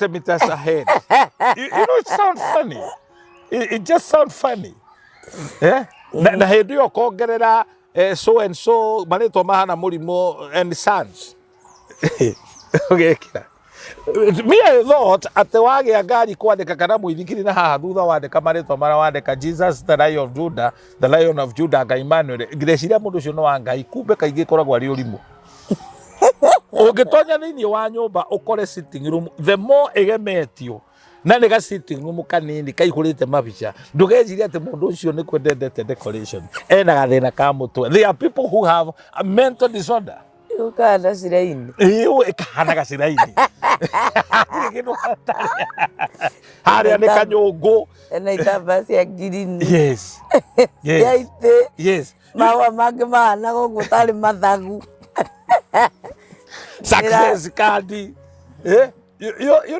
Meters ahead. It sounds funny. It just sounds funny. Eh? Na hĩndĩ ĩyo kongerera so and so marĩtwa mahana mũrimũ and sons. Ũgekĩra. Me, I thought atĩ wagĩa ngari kwandĩka kana mũithikiri na haha thutha wandĩka marĩtwa marĩa wandĩka, Jesus the Lion of Judah, the Lion of Judah, Ngai Emmanuel. Ngĩreciria mũndũ ũcio nĩ wa Ngai, kumbe kaingĩ ĩkoragwo arĩ ũrimũ. Ũngĩtonya thĩinĩ wa nyũmba ũkore sitting room, the more ĩgemetio na nĩ ga sitting room kanini kaihũrĩte mabica, ndũgecirie atĩ mũndũ ũcio nĩ kwendendete decoration, ena gathĩna ka mũtwe. There are people who have a mental disorder. Ũkahana ciraini. Ĩĩ, ĩkahana gaciraini, hatirĩ kĩndũ hatarĩ harĩa, nĩ kanyũngũ. Ena itambaya cia ngirini cia itĩ, mahũa mangĩ mahanaga ũguo tarĩ mathagu. Success card, eh? you know.